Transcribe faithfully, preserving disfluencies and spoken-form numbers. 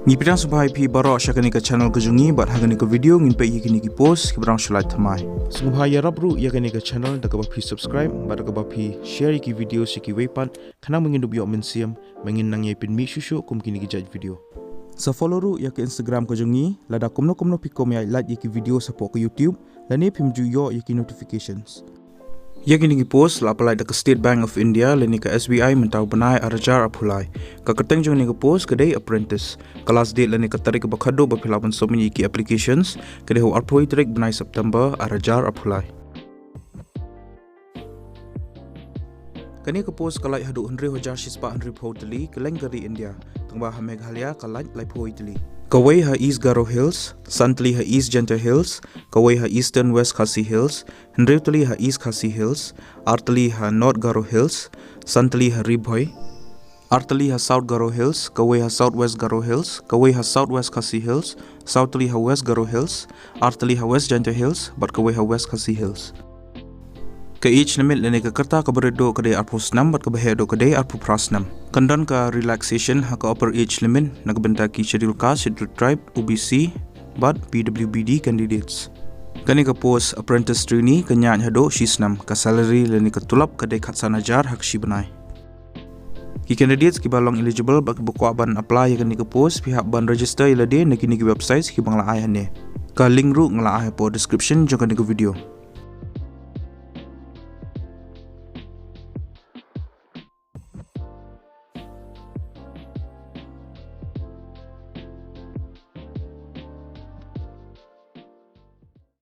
Ngi pdiang sngewbha ïa phi baroh sha kane ka channel ka jong ngi bad ha kane ka video ngin peit ïa kine ki post kiba dang shu lait thymmai. Sngewbha ïarap ruh ïa kane ka channel da kaba phi subscribe bad da kaba phi share ïa ki video sha kiwei pat khnang ba ngin dup ïoh mynsiem ba ngin nang ïai pynmih shuh shuh kum kine ki jait video. Sa follow ruh ïa ka Instagram ka jong ngi lada kumno kumno phi kwah ïa like ïa ki video shapoh ka YouTube lane phim ju ïoh ïa ki notifications. Ïa kine ki post la pynlait da ka State Bank of India lane ka S B I mynta u bnai ar hajar arphew lai. Ka kyrteng jong kane ka post ka dei apprentice. Ka last date lane ka tarik ba khatduh ba phi lah ban submit ïa ki applications ka dei ha u arphew tarik bnai September ar hajar arphew lai. Kane ka post ka lait haduh hynriew hajar shispah hynriewphew tylli kylleng ka ri India. Tangba ha Meghalaya ka lait laiphew tylli. Kawei ha East Garo Hills, san tylli ha East Jaintia Hills, kawei ha Eastern West Khasi Hills, hynriew tylli ha East Khasi Hills, ar tylli ha North Garo Hills, san tylli ha Ri Bhoi, ar tylli ha South Garo Hills, kawei ha South West Garo Hills, kawei ha South West Khasi Hills, saw tylli ha West Garo Hills, ar tylli ha West Jaintia Hills bad kawei ha West Khasi Hills. Ka age limit lane ka rta kaba rit duh ka dei arphew snem bad kaba heh duh ka dei arphew phra snem. Kan don ka relaxation ha ka upper age limit na ka bynta ki Scheduled Caste, Scheduled Tribe, O B C bad P W B D candidates. Kane ka post apprentice trainee ka ñiah haduh shi snem. Ka salary lane ka tulop ka dei khatsan hajar ha ka shi bnai. Ki candidates kiba long eligible bad kiba kwah ban apply ïa kane ka post phi hap ban register ïa lade na kine ki websites kiba nga la ai hangne. Ka link ruh nga la ai hapoh description jong kane ka video.